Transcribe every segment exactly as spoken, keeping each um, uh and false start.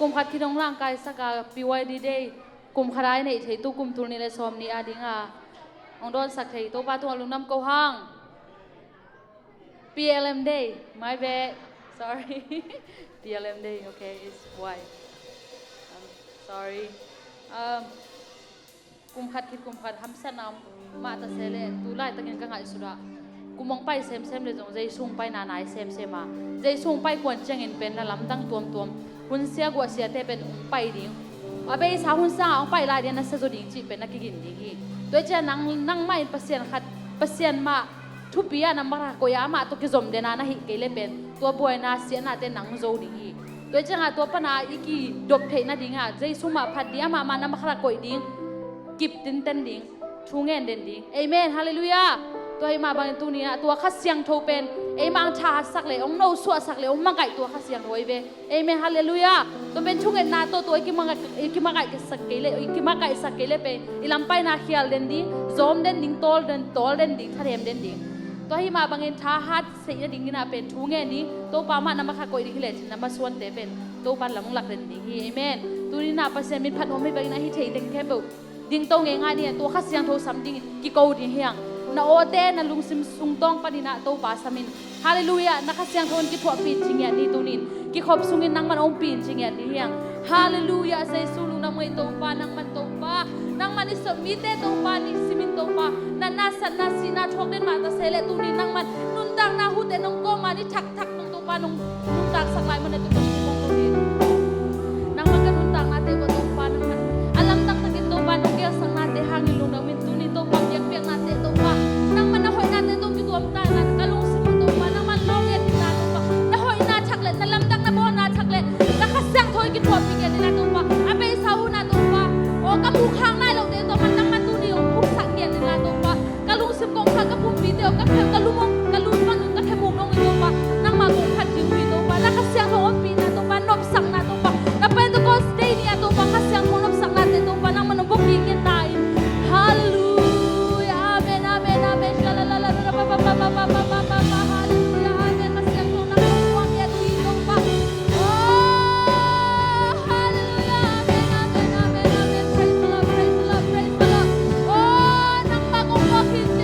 Kum khat khit hong langkaisak a P Y D Day, kum khat a i neih theih tu kum tul nih le sawm nih a ding a hong dawnsak thei Topa tungah lungdam ko hang. P L M Day, my bad. Sorry. P L M Day, okay, it's why. Um, sorry. Um, kum khat khit kum khat hamsatna om mah ta se leh, tu laitakin ka ngaihsut ah kum hong pai semsem le zong Jesu hong paina nai semsem a, Jesu hong pai kuan ciangin pen na lamdang tuamtuam, hun sia guah siate pen hong pai ding. A beisa hun sangah hong pai lai ding, na sia zaw ding cih pen na kigin ding hi. Tua hi ciah nang, nangmah in Pasian khat, Pasian mah thupi ah na mara koih ah amah tawh kizom den a na hih kei le pen tua buaina siahnate nang zo ding hi. Tua hi ciangah tua pana i kidop theih nadingah Jesu mah phat ding, amah mah na mara koih ding, kip tinten ding, thu ngen den ding. Amen, halleluiah. Tua hi mah bangin tuni ah tua Kha Siangtho pen eimah hong thahatsak le, hong nosuahsak le, hong magaih tua Kha Siangtho hi ve. Amen, halleluiah. Tua pen thungetna tawh tua i kimagaih, i kimagaihsak kei le, i kimagaihsak kei le pen i lampaina khial den ding, zawm den ding, tawl den, tawl den ding, thanem den ding. Tua hi mah bangin thahat seih nadingin ah pen thu ngen ding, Topa mah na mara koih ding hi lecin na masuante pen Topa in lam hong lak den ding hi. Amen. Tuni in ah Pasian min phat nuam hi bangin ahi thei teng khempeuh dingto ngeingai ni a, tua Kha Siangtho sam dingin kiko ding hi hang. Na awte na lungsim sungtawng panin ah Topa sam in. Halleluiah, na Kha Siangtho in kithuahpih ci ngiat ni tuni in. Kikhop sungin nangman ompih in ci ngiat ni hi hang. Halleluiah, Jesu lungdam ngei Topa, nangman Topa, nangman i sawt mite Topa, ni simin Topa, natna satna sihna thuak den mah ta se leh tuni in nangman nuntakna hute nong kawm a ni thakthak nong Topa nong nuntaksak lai man a tu kong kong kong hi. Nangmah ka nuntaknate ko Topa, nangmah a lamdang takin Topa nong geelsaknate hangin lungdam in tuni Topa biakpiaknate Topa, nangmah na hoihnate tawh kituam ta in ka lungsim uh Topa, nangmah lawng et in na Topa, na hoihna thak le, na lamdang na bawlna thak le, na Kha Siangtho in kithuahpih ngiat in na Topa, a beisa uh na Topa, aw ka muh khak nai lote Topa, nangmah tuni hong puksak ngiat in na Topa. Ka lungsim kong kha ka pumpi teuh ka khem ka lum ka lum man ka khem uk dong in Topa, nangmah kong khat ding ui Topa, na Kha Siangtho ompihna Topa, nopsakna Topa, na Pentecost Day ni a Topa, Kha Siangtho nopsaknate Topa, nangmah nong bawk ding in na in. Halleluiah, amen, amen, amen. Hallelujah, amen. Kha Siangtho nangmah kong khat ding ui Topa. Oh, hallelujah. Amen, amen, amen, amen. Praise the Lord, praise the Lord, praise the Lord. Oh, nangmah kong khat ding ui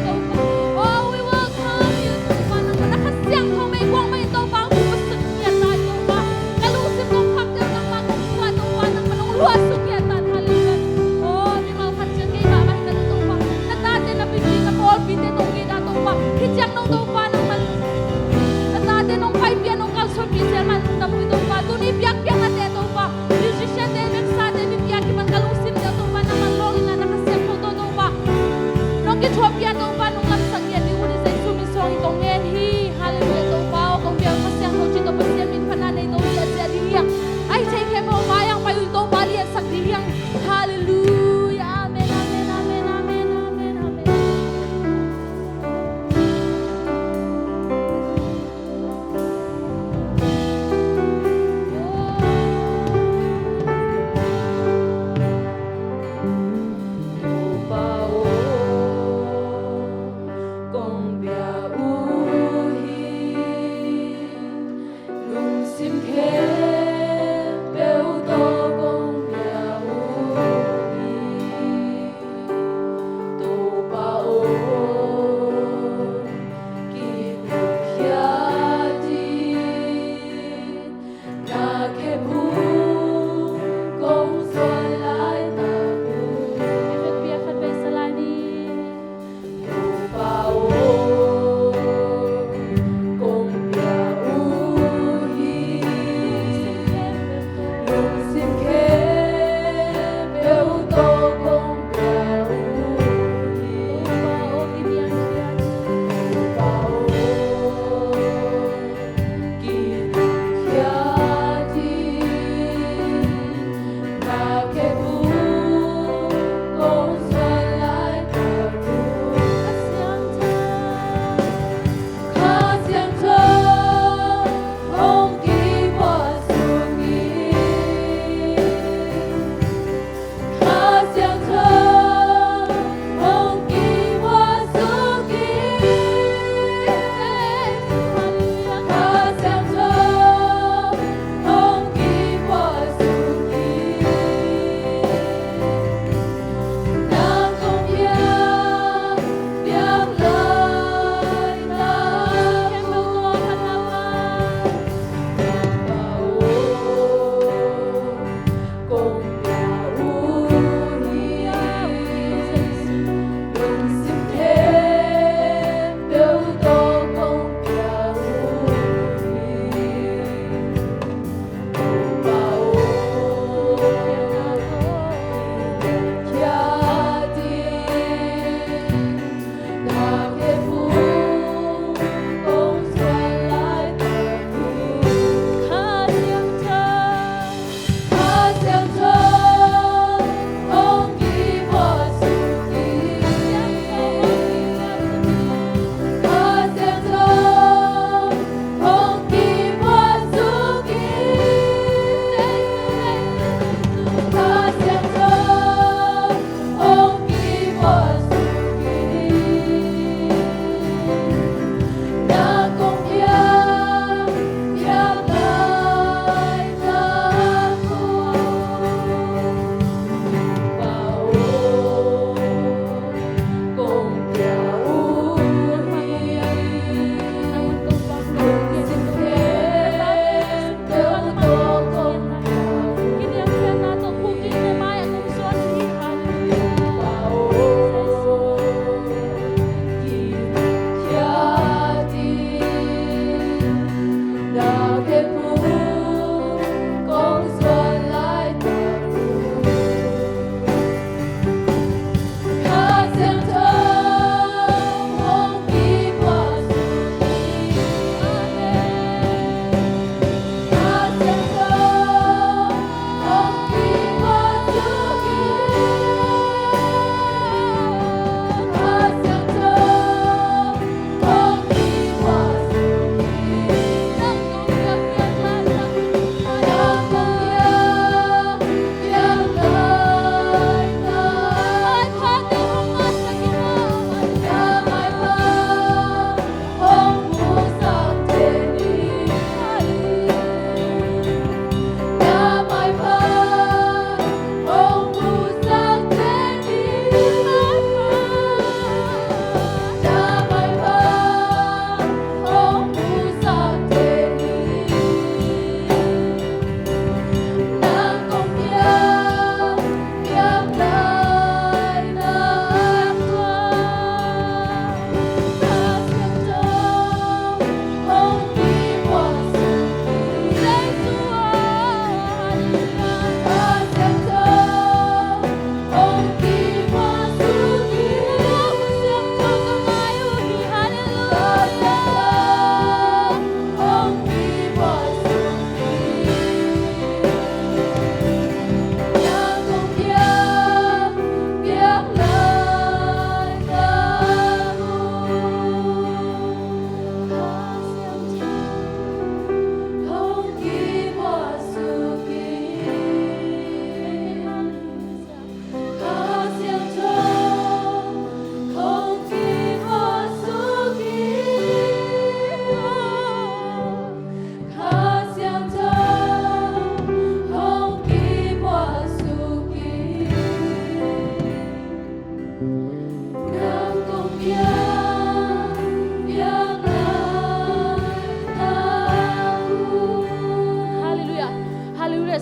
Topa. Oh, we welcome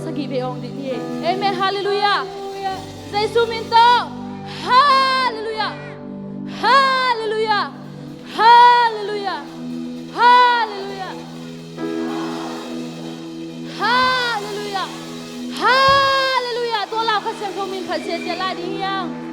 sagih vei hong ding hi. Amen. Halleluiah. Jesu min tawh. Halleluiah. Halleluiah. Halleluiah. Halleluiah. Halleluiah. Halleluiah. Tua lau Kha Siangtho min khat siasia lai ding hi hang.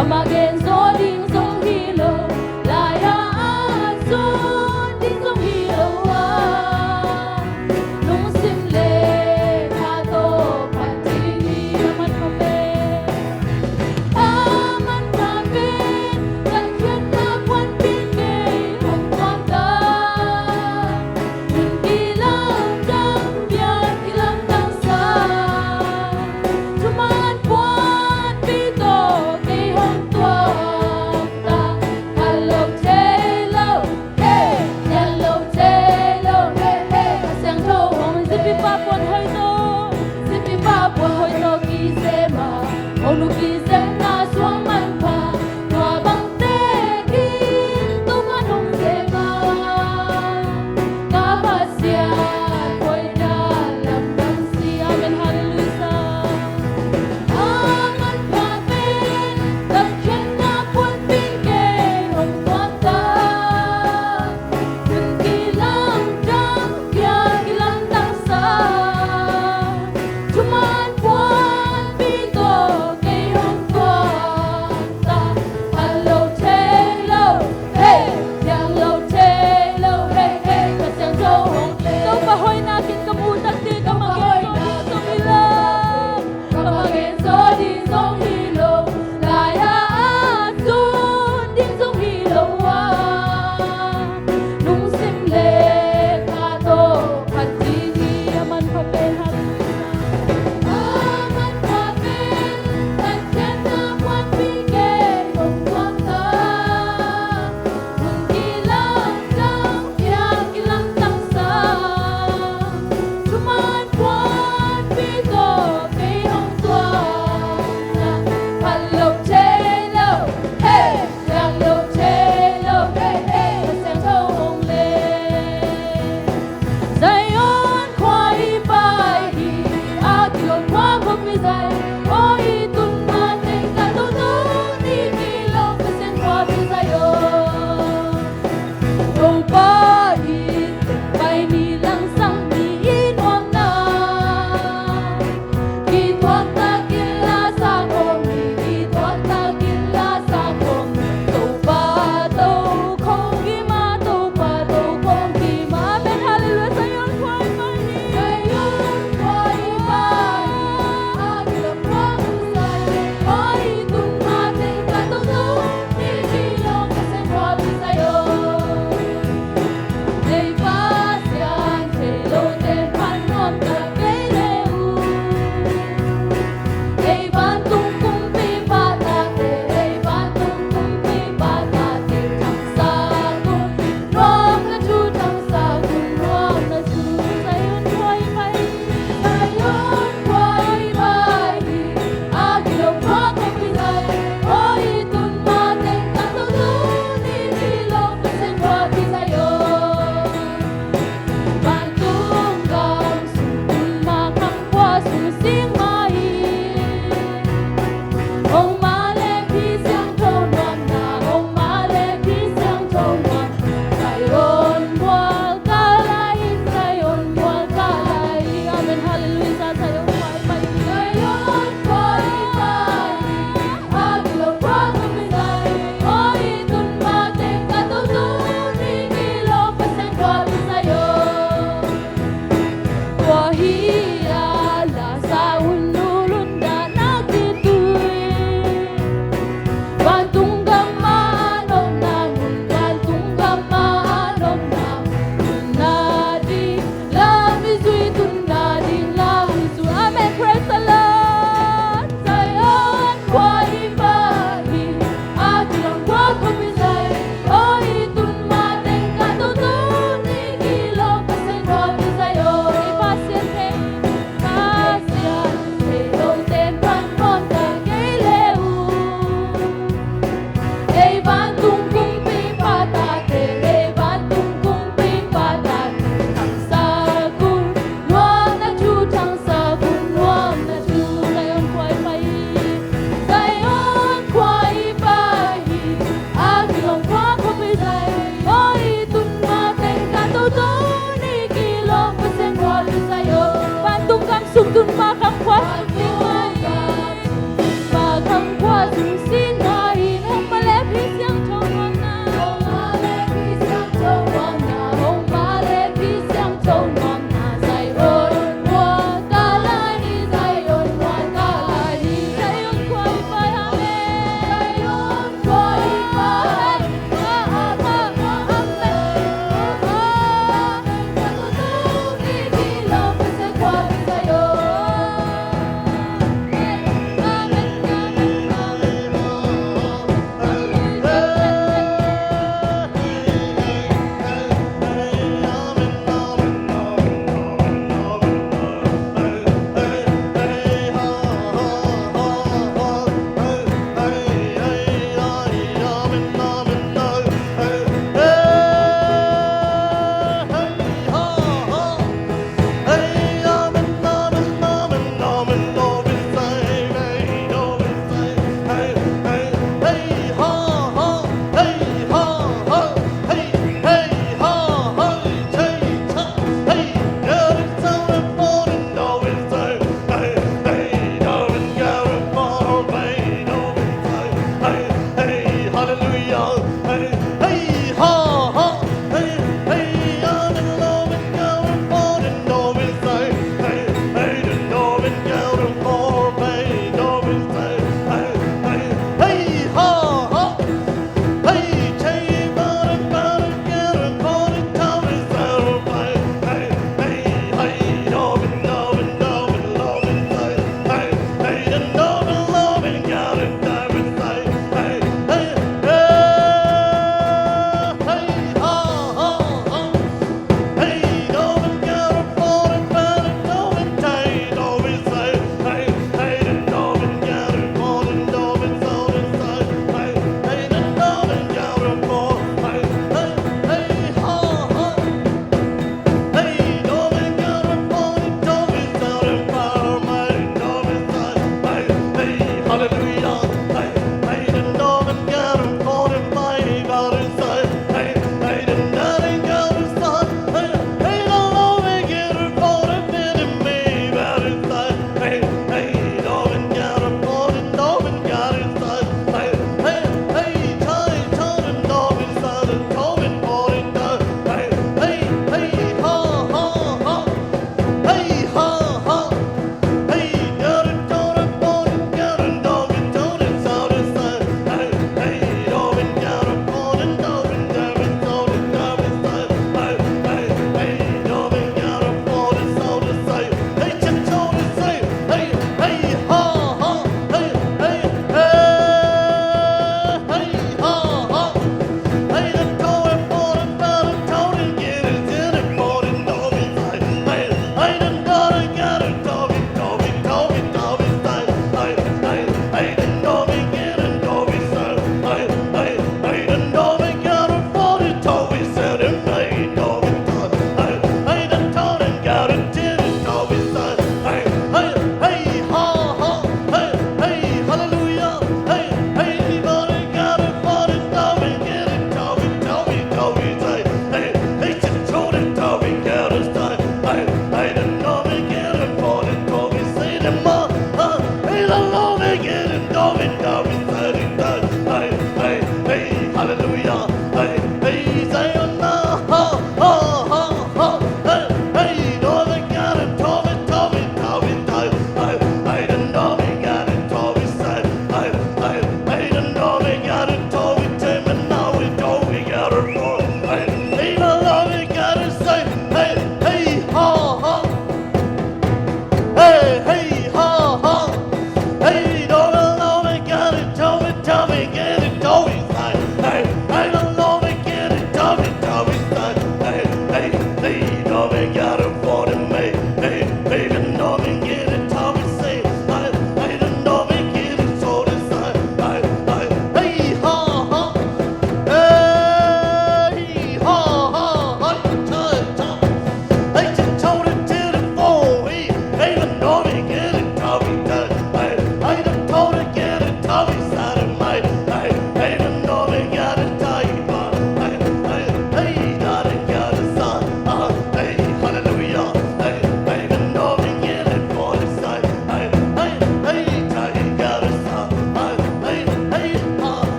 Amah gen zaw ding zong hi lo, lai-ah a zon ding zong hi lo a, lungsim le tha tawh phat ding hi. Aman pha pen, aman pha pen, ka khiatna puanpi kei hong tuakta. Hun kilamdang, bia kilamdang sa, thuman puanpi tawh kei hong tua.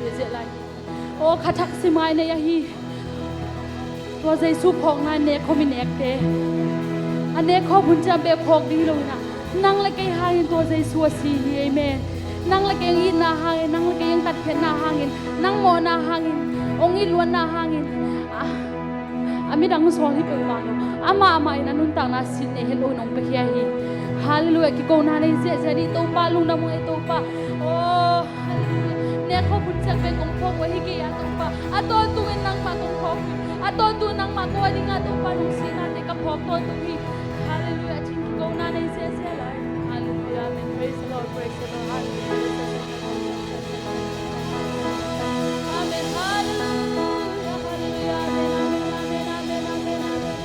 Aw, kha thak si mai nei ahi. Tua Jesu phawkna in nekkhop i nekte, a nekkhop hun ciang bek phawk ding hi lo in ah, nang le kei hangin tua Jesu a si hi. Amen. Nang le kei hong itna hangin, nang le kei hong tatkhiatna hangin, nang mawhna hangin, hong it luatna hangin, a, a midang sawl hi peuhmah lo, amah amah in a nuntakna sin nei het lo in hong piakhia hi. Halleluiah. Kikona nei ziahziah ni Topa, lungdam ung ei Topa. Aw, nekkhop hun ciang bek kong phawk uh ahi kei a Topa. A tawntungin nangmah kong phawk uh hi. A tawntungin nangmah ko a dingin a Topa nong sihnate ka phawk tawntung hi. Halleluiah. Cing kikona nei ziahziah lai. Halleluiah. Amen. Praise the Lord. Praise the Lord. Halleluiah. Amen. Halleluiah. Halleluiah. Amen. Amen. Amen. Amen. Amen. Amen.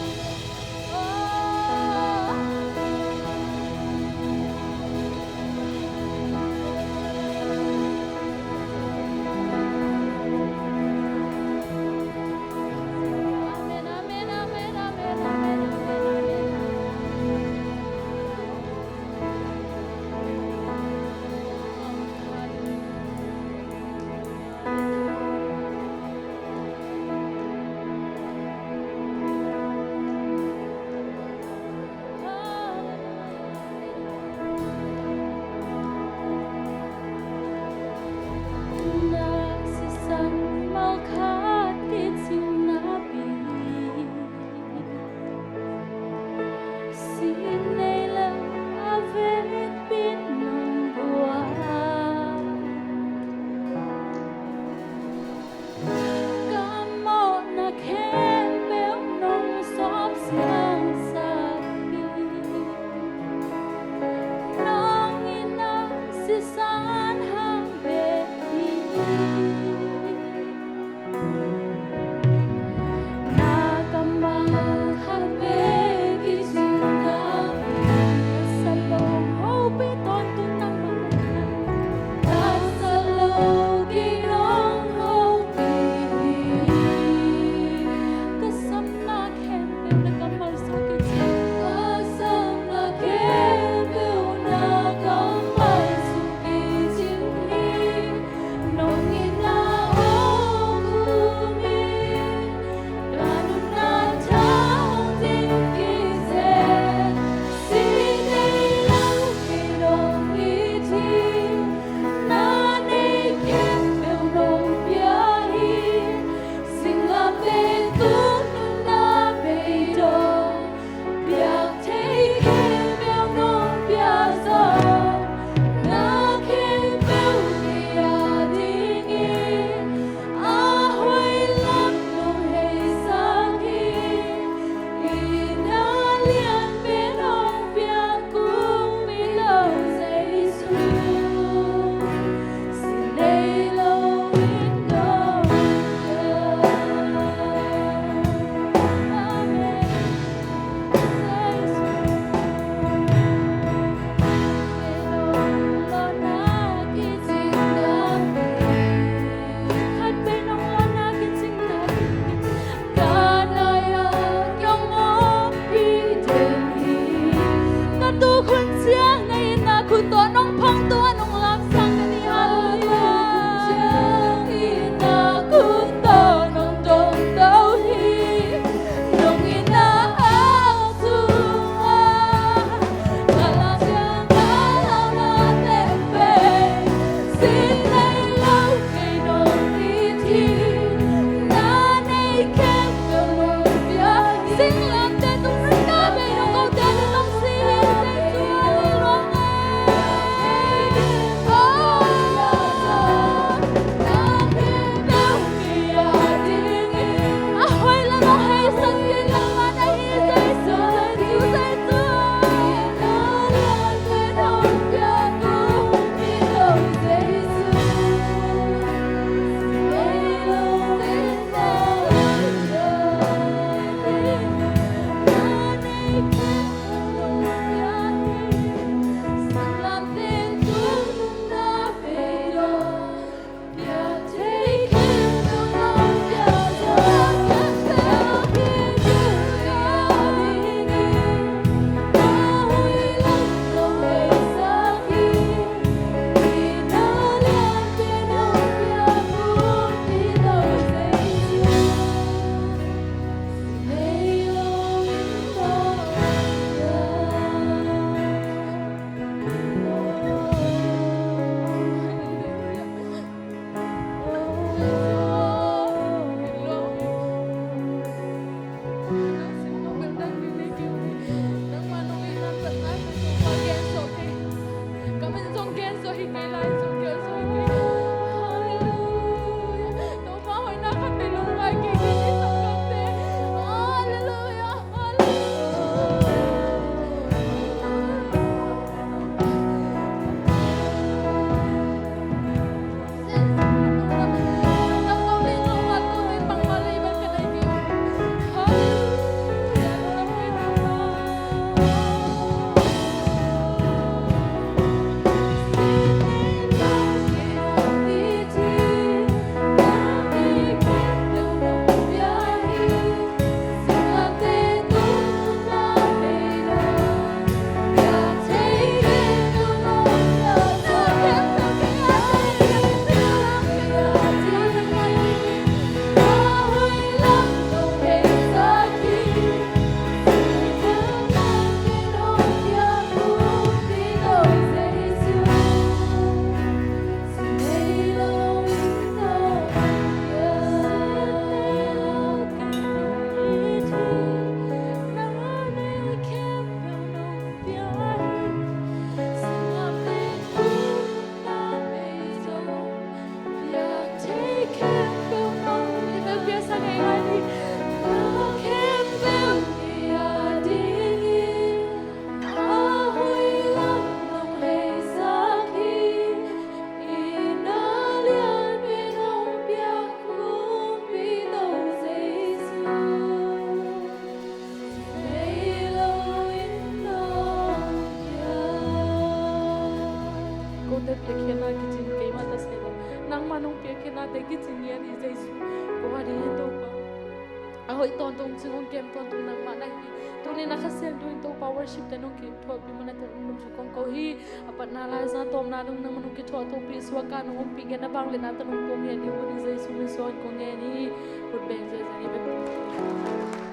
A hoih tawntung cing hong kem tawntung nangmah na hi. Tuni na Kha Siangtho in Topa worship te nong kithuahpih man a tun nong thu kong ko hi. A patna lai zong a tawpna dong nangmah nong kithuah thupih suak a nong ompih gen a bang le na ta nong kong hi a ding uh ding Jesu min suang kong ngen hi. Kut beng Jesu min.